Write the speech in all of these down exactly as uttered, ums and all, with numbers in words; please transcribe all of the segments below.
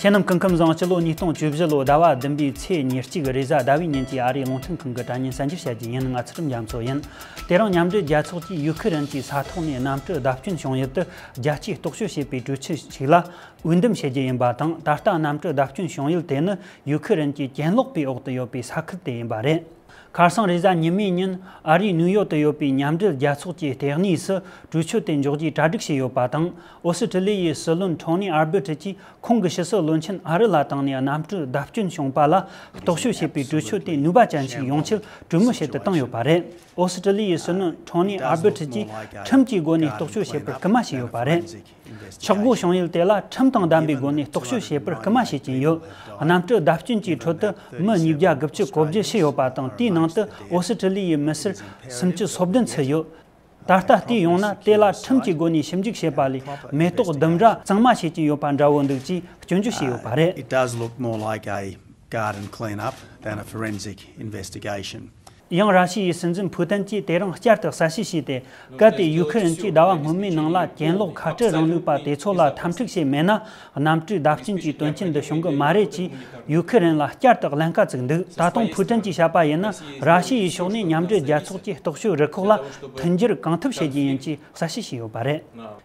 ཁྱེད་རྣམས་སྐུ་ཁམས་བཟང་། སྤྱི་ལོ་ཉིས་སྟོང་བཅུ་བཞི་ལོའི་ཟླ་བ་བདུན་པའི་ཚེས་ཉེར་གཅིག་རེས་གཟའ་ཟླ་བའི་ཉིན་གྱི་ཨ་རིའི་རླུང་འཕྲིན་ཁང་གི་དྲ་བརྙན་གསར་འགྱུར་བཤད་རྒྱུ་ཡིན། ང་ཚུལ་ཁྲིམས་རྒྱ་མཚོ་ཡིན། དེ་རིང་མཉམ་འབྲེལ་རྒྱལ་ཚོགས་ཀྱིས་ཡུ་ཁུ་རེན་གྱི་ས་ཐོག་ནས་གནམ་གྲུ་བརྡབ་སྐྱོན་བྱུང་ཡུལ་དུ་རྒྱལ་སྤྱིའི་རྟོག་དཔྱོད་བྱེད་པའི་གྲོས་ཆོད་ཞིག་ལ་འོས་འདེམས་བྱེད་རྒྱུ་ཡིན་པ་དང་། ད་ལྟ་གནམ་གྲུ་བརྡབ་སྐྱོན་བྱུང་ཡུལ་དེ་ནི་ཡུ་ཁུ་རེན་གྱི་གྱེན་ལོག་པའི་འོག་ཏུ་ཡོད་པའི་ས་ཁུལ་དེ་ཡིན་པ་རེད། ཁ་སང་རེས་གཟའ་ཉི་མའི་ཉིན་ཨ་རིའི་ནིའུ་ཡོག་ཏུ་ཡོད་པའི་མཉམ་འབྲེལ་རྒྱལ་ཚོགས་ཀྱི་ལྟེ་གནས་སུ་གྲོས་ཆོད་དེ་འཇོག་རྒྱུའི་གྲ་སྒྲིག་བྱས་ཡོད་པ་དང་། ཨོ་སི་ཁྲི་ལི་ཡའི་སྲིད་བློན་ཁྲོ་ནི་ཨར་བི་ཁྲི་གྱིས་ཁོང་གི་ཕྱི་སྲིད་བློན་ཆེན་ཨ་རི་ལ་བཏང་ནས་གནམ་གྲུ་བརྡབ་སྐྱོན་བྱུང་པ་ལ་རྟོག་དཔྱོད་བྱེད་པའི་གྲོས་ཆོད་དེ་ནུས་པ་ཅན་ཞིག་ཡོང་ཆེད་གྲོས་མོལ་བྱེད་དུ་བཏང་ཡོད་པ་རེད། ཨོ་སི་ཁྲི་ལི་ཡའི་སྲིད་བློན་ཁྲོ་ནི་ཨར་བི་ཁྲི་གྱིས་ཁྲིམས་ཀྱི་སྒོ་ནས་རྟོག་དཔྱོད་བྱེད་པར་སྐུལ་མ་བྱས་ཡོད་པ་རེད། ཆག་སྒོ་བྱུང་ཡུལ་དེ་ལ་ཁྲིམས་དང་ལྡན་པའི་སྒོ་ནས་རྟོག་དཔྱོད་བྱེད་པར་སྐུལ་མ་བྱེད་ཀྱིན་ཡོད། གནམ་གྲུ་བརྡབ་སྐྱོན་གྱི་ཁྲོད་དུ་མི་ཉིས་བརྒྱ་དགུ་བཅུ་གོ་བརྒྱད་ཤི་ཡོད་པ་དང་། དེའི་ནང་དུ་ཨོ་སི་ཁྲི་ལི་ཡའི་མི་སེར་སུམ་ཅུ་སོ་བདུན་ཚུད་ཡོད། ད་ལྟ་བལྟས་ཡོང་ན་དེ་ལ་ཁྲིམས་ཀྱི་སྒོ་ནས་ཞིབ་འཇུག་བྱེད་པ་ལས་མེ་ཏོག་ལྡུམ་ར་གཙང་མ་བྱེད་ཀྱིན་ཡོད་པ་འདྲ་བོ་འདུག་ཅེས་སྐྱོན་བརྗོད་བྱས་ཡོད་པ་རེད། It does look more like a garden clean-up than a forensic investigation. ཡང་ར་ཤི་ཡའི་སྲིད་འཛིན་ཕུ་ཏན་གྱིས་དེ་རིང་བསྐྱར་དུ་གསལ་བཤད་བྱས་ཏེ། གལ་ཏེ་ཡུ་ཁུ་རེན་གྱིས་ཟླ་བ་སྔོན་མའི་ནང་ལ་གྱེན་ལོག་ཁ་བྲལ་རིང་ལུགས་པ་དེ་ཚོ་ལ་འཐབ་འཁྲུག་བྱས་མེད་ན། གནམ་གྲུའི་བརྡབ་སྐྱོན་གྱི་དོན་རྐྱེན་འདི་བྱུང་གི་མ་རེད་ཅེས་ཡུ་ཁུ་རེན་ལ་བསྐྱར་དུ་ཀླན་ཀ་བཙུགས་འདུག་ད་དུང་ཕུ་ཏན་གྱིས་བཤད་པ་ཡིན་ན། ར་ཤི་ཡའི་ཕྱོགས་ནས་མཉམ་འབྲེལ་རྒྱལ་ཚོགས་ཀྱི་རྟོག་དཔྱོད་རུ་ཁག་ལ་མཐུན་འགྱུར་གང་ཐུབ་བྱེད་རྒྱུ་ཡིན་ཅེས་གསལ་བཤད་བྱས་ཡོད་པ་རེད།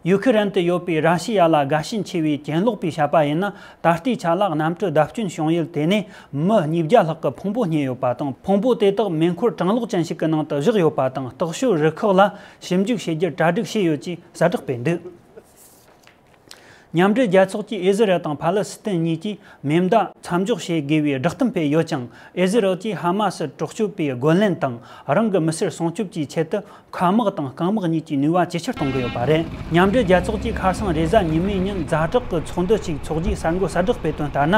ཡུ་ཁུ་རེན་དུ་ཡོད་པའི་ར་ཤི་ཡ་ལ་དགའ་ཞེན་ཆེ་བའི་གྱེན་ལོག་པས་བཤད་པ་ཡིན་ན། ད་ལྟའི་ཆ་ལ་གནམ་གྲུ་བརྡབ་སྐྱོན་བྱུང་ཡུལ་དེ་ནས་མི་ཉིས་བརྒྱ་ལྷག་གི་ཕུང་པོ་རྙེད་ཡོད་པ་དང་། ཕུང་པོ་དེ་དག་མེ་འཁོར་གྲང་གློག་ཅན་ཞིག་གི་ནང་དུ་བཞག་ཡོད་པ་དང་། རྟོག་དཔྱོད་རུ་ཁག་ལ་ཞིབ་འཇུག་བྱེད་རྒྱུར་གྲ་སྒྲིག་བྱས་ཡོད་ཅེས་གསལ་བསྒྲགས་སྤེལ་འདུག་མཉམ་འབྲེལ་རྒྱལ་ཚོགས་ཀྱིས་ཨི་ཟི་རལ་དང་ཕ་ལེ་སི་ཐན་གཉིས་ཀྱིས་མེ་མདའ་མཚམས་འཇོག་བྱེད་དགོས་པའི་བསྒྲགས་གཏམ་སྤེལ་ཡོད་ཀྱང་། ཨི་ཟི་རལ་གྱིས་ཧ་མ་སི་དྲག་སྤྱོད་པའི་རྒོལ་ལན་དང་རང་གི་མི་སེར་སྲུང་སྐྱོབ་ཀྱི་ཆེད་དུ། མཁའ་དམག་དང་རྐང་དམག་གཉིས་ཀྱི་ནུས་པ་ཇེ་ཆེར་གཏོང་གི་ཡོད་པ་རེད། མཉམ་འབྲེལ་རྒྱལ་ཚོགས་ཀྱིས་ཁ་སང་རེས་གཟའ་ཉི་མའི་ཉིན་ཛ་དྲག་གི་ཚོགས་འདུ་ཞིག་འཚོགས་རྒྱུའི་གསར་འགོད་གསལ་བསྒྲགས་སྤེལ་དོན་ལྟར་ན།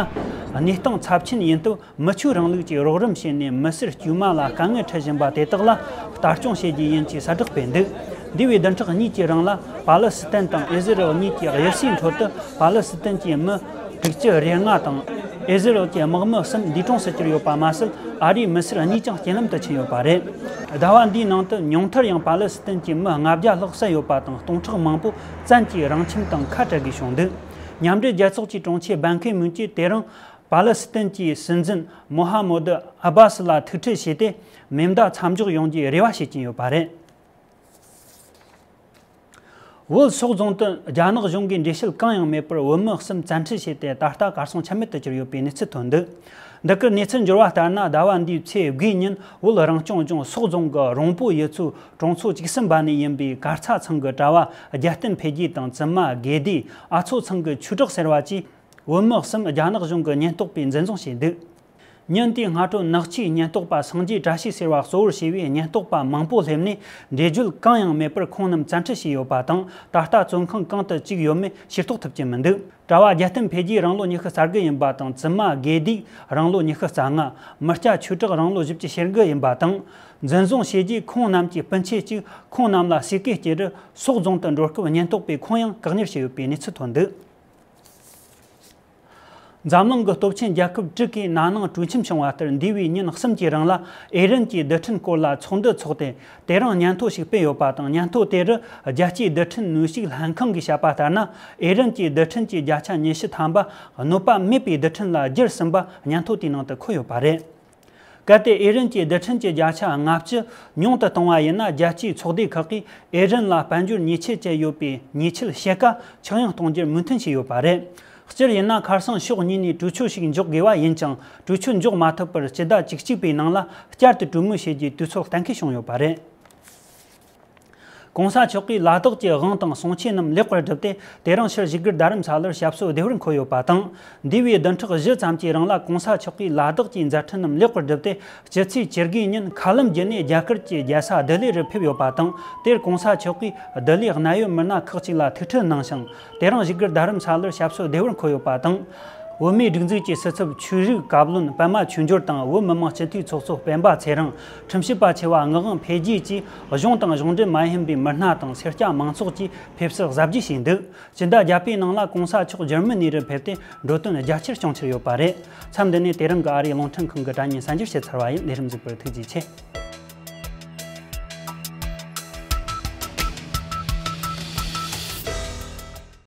གནས་སྟངས་ཚབས་ཆེན་ཡིན་སྟབས། མི་ཆོས་རིང་ལུགས་ཀྱི་རོགས་རམ་བྱས་ནས་མི་སེར་དཀྱུས་མ་ལ་དཀའ་ངལ་འཕྲད་བཞིན་པ་དེ་དག་ལ་ལྟ་སྐྱོང་བྱེད་རྒྱུ་ཡིན་ཅེས་གསལ་བསྒྲགས་སྤེལ་འདུག་འདས་པའི་བདུན་ཕྲག་གཉིས་ཀྱི་རིང་ལ་པ་ལི་སི་ཐན་དང་ཨི་ཟི་རལ་གཉིས་ཀྱི་དབྱི་སིའི་ཁྲོད་དུ་པ་ལི་སི་ཐན་གྱི་མི་དྲུག་ཅུ་རེ་ལྔ་དང་ཨི་ཟི་རལ་གྱི་དམག་མི་གསུམ་འདས་གྲོངས་སུ་གྱུར་ཡོད་པ་མ་ཟད། ཨ་རིའི་མི་སེར་གཉིས་ཀྱང་རྐྱེན་ལམ་དུ་ཕྱིན་ཡོད་པ་རེད། ཟླ་བ་འདིའི་ནང་དུ་ཉུང་མཐར་ཡང་པ་ལི་སི་ཐན་གྱི་མི་ལྔ་བརྒྱ་ལྷག་བསད་ཡོད་པ་དང་། སྟོང་ཕྲག་མང་པོ་བཙན་གྱིས་རང་ཁྱིམ་དང་ཁ་བྲལ་དགོས་བྱུང་འདུག་མཉམ་འབྲེལ་རྒྱལ་ཚོགས་ཀྱི་དྲུང་ཆེ་བན་ཁི་མུན་གྱིས་དེ་རིང་པ་ལི་སི་ཐན་གྱི་སྲིད་འཛིན་མོ་ཧ་མོ་དི་ཨ་བྷ་སི་ལ་ཐུག་འཕྲད་བྱས་ཏེ། མེ་མདའ་མཚམས་འཇོག་ཡོང་རྒྱུའི་རེ་བ་བྱེད་ཀྱིན་ཡོད་པ་རེད། བོད་སོག་རྫོང་དུ་རྒྱ་ནག་གཞུང་གིས་འགྲེལ་བཤད་གང་ཡང་མེད་པར་བོད་མི་གསུམ་བཙན་ཁྲིད་བྱས་ཏེ། ད་ལྟ་གར་སོང་ཆ་མེད་དུ་གྱུར་ཡོད་པའི་གནས་ཚུལ་ཐོན་འདུག་འདི་གར་གནས་ཚུལ་འབྱོར་བ་ལྟར་ན། ཟླ་བ་འདིའི་ཚེས་དགུའི་ཉིན་བོད་རང་སྐྱོང་ལྗོངས་སོག་རྫོང་གི་རོང་པོ་ཡུལ་ཚོའི་གྲོང་ཚོ་བཅུ་གསུམ་པ་ནས་ཡིན་པའི་གར་ཚ་ཚང་གི་གྲྭ་བ་རྒྱལ་བསྟན་འཕེལ་རྒྱས་དང་བཙུན་མ་དགེ་བདེ། ཨ་མཚོ་ཚང་གི་ཆོས་གྲགས་ཟེར་བ་བཅས་བོད་མི་གསུམ་རྒྱ་ནག་གཞུང་གི་ཉེན་རྟོག་པས་འཛིན་བཟུང་བྱས་འདུག་ཉིན་དེའི་སྔ་དྲོ་ནག་ཆུའི་ཉེན་རྟོག་པ་སངས་རྒྱས་བཀྲ་ཤིས་ཟེར་བ་གཙོ་བོར་བྱས་པའི་ཉེན་རྟོག་པ་མང་པོ་སླེབས་ནས། འགྲེལ་བརྗོད་གང་ཡང་མེད་པར་ཁོང་རྣམས་བཙན་ཁྲིད་བྱས་ཡོད་པ་དང་། ད་ལྟ་བཙོན་ཁང་གང་དུ་བཅུག་ཡོད་མེད་ཤེས་རྟོགས་ཐུབ་ཀྱི་མི་འདུག་གྲྭ་བ་རྒྱལ་བསྟན་འཕེལ་རྒྱས་རང་ལོ་ཉི་ཤུ་རྩ་དགུ་ཡིན་པ་དང་། བཙུན་མ་དགེ་བདེ་རང་ལོ་ཉི་ཤུ་རྩ་ལྔ། མི་སྐྱ་ཆོས་གྲགས་རང་ལོ་བཞི་བཅུ་ཞེ་དགུ་ཡིན་པ་དང་། འཛིན་བཟུང་བྱས་རྗེས་ཁོང་རྣམས་ཀྱི་སྤུན་མཆེད་ཅིག་ཁོང་རྣམས་ལ་ཟས་གོས་སྐྱེལ་རུ་སོག་རྫོང་དུ་འགྲོ་སྐབས་ཉེན་རྟོག་པས་ཁོང་ཡང་བཀག་ཉར་བྱས་ཡོད་པའི་གནས་ཚུལ་ཐོན་འདུག་འཛམ་གླིང་གི་སྟོབས་ཆེན་རྒྱལ་ཁབ་དྲུག་གིས་ན་ནིང་གྲོས་འཆམ་བྱུང་བ་ལྟར། འདས་པའི་ཉིན་གསུམ་གྱི་རིང་ལ་ཨི་རན་གྱི་རྡུལ་ཕྲན་སྐོར་ལ་ཚོགས་འདུ་འཚོགས་ཏེ། དེ་རིང་སྙན་ཐོ་ཞིག་སྤེལ་ཡོད་པ་དང་། སྙན་ཐོ་དེ་རུ་རྒྱལ་སྤྱིའི་རྡུལ་ཕྲན་ནུས་ཤུགས་ལྷན་ཁང་གིས་བཤད་པ་ལྟར་ན། ཨི་རན་གྱི་རྡུལ་ཕྲན་གྱི་བརྒྱ་ཆ་ཉི་ཤུ་ཐམ་པ་གནོད་པ་མེད་པའི་རྡུལ་ཕྲན་ལ་བསྒྱུར་ཟིན་པ་སྙན་ཐོ་དེའི་ནང་དུ་འཁོད་ཡོད་པ་རེད། གལ་ཏེ་ཨི་རན་གྱི་རྡུལ་ཕྲན་གྱི་བརྒྱ་ཆ་ལྔ་བཅུ་ཉུང་དུ་གཏོང་བ་ཡིན་ན། རྒྱལ་སྤྱིའི་ཚོགས་སྡེ་ཁག་གིས་ཨི་རན་ལ་དཔལ་འབྱོར་ཉེས་ཆད་བཅད་ཡོད་པའི་ཉེས་ཆད་ཕྱེད་ཀ་ཆག་ཡང་གཏོང་རྒྱུར་མོས་མཐུན་བྱས་ཡོད་པ་རེད། སྤྱིར་ཡིན་ན། ཁ་སང་ཕྱོགས་གཉིས་ནས་གྲོས་ཆོད་ཞིག་འཇོག་དགོས་པ་ཡིན་ཀྱང་། གྲོས་ཆོད་འཇོག་མ་ཐུབ་པར། སྤྱི་ཟླ་བཅུ་གཅིག་པའི་ནང་ལ་བསྐྱར་དུ་གྲོས་མོལ་བྱེད་རྒྱུའི་དུས་ཚོད་གཏན་འཁེལ་བྱུང་ཡོད་པ་རེད། གོང་ས་མཆོག་གིས་ལ་དྭགས་ཀྱི་དབང་དང་གསུང་ཆོས་རྣམས་ལེགས་པར་བསྒྲུབས་ཏེ། དེ་རིང་ཕྱི་རྒྱལ་དགུ་དྷ་རམ་ས་ལར་ཞབས་སོར་བདེ་བར་འཁོད་ཡོད་པ་དང་། འདས་པའི་བདུན་ཕྲག་བཞི་ཙམ་གྱི་རིང་ལ་གོང་ས་མཆོག་གིས་ལ་དྭགས་ཀྱི་མཛད་འཕྲིན་རྣམས་ལེགས་པར་བསྒྲུབས་ཏེ། སྤྱི་ཚེས་བཅུ་དགུའི་ཉིན་མཁའ་ལམ་བརྒྱུད་ནས་རྒྱ་གར་གྱི་རྒྱལ་ས་ལྡི་ལི་རུ་ཕེབས་ཡོད་པ་དང་། དེར་གོང་ས་མཆོག་གིས་ལྡི་ལིའི་གནད་ཡོད་མི་སྣ་ཁག་ཅིག་ལ་ཐུག་འཕྲད་གནང་ཞིང་། དེ་རིང་ཕྱི་རྒྱལ་དགུ་དྷ་རམ་ས་ལར་ཞབས་སོར་བདེ་བར་འཁོད་ཡོད་པ་དང་། བོད་མིའི་སྒྲིག་འཛུགས་ཀྱི་སྲིད་ཚབ་ཆོས་རིག་བཀའ་བློན་པད་མ་ཆོས་འབྱོར་དང་། བོད་མི་མང་སྤྱི་འཐུས་ཚོགས་གཙོ་སྤེན་པ་ཚེ་རིང་། ཁྲིམས་ཞིབ་པ་ཆེ་བ་ངག་དབང་འཕེལ་རྒྱས་བཅས་གཞུང་དང་གཞུང་འབྲེལ་མ་ཡིན་པའི་མི་སྣ་དང་སེར་སྐྱ་མང་ཚོགས་ཀྱིས་ཕེབས་བསུ་གཟབ་རྒྱས་བྱས་འདུག་སྤྱི་ཟླ་བརྒྱད་པའི་ནང་ལ་གོང་ས་མཆོག་འཇར་མ་ནི་རུ་ཕེབས་ཏེ། འགྲོ་དོན་རྒྱ་ཆེར་སྐྱོང་འཆར་ཡོད་པ་རེད། མཚམས་འདི་ནས་དེ་རིང་གི་ཨ་རིའི་རླུང་འཕྲིན་ཁང་གི་དྲ་བརྙན་གསར་འགྱུར་བཤད་ཚར་བ་ཡིན། ལས་རིམ་གཟིགས་པར་ཐུགས་རྗེ་ཆེ།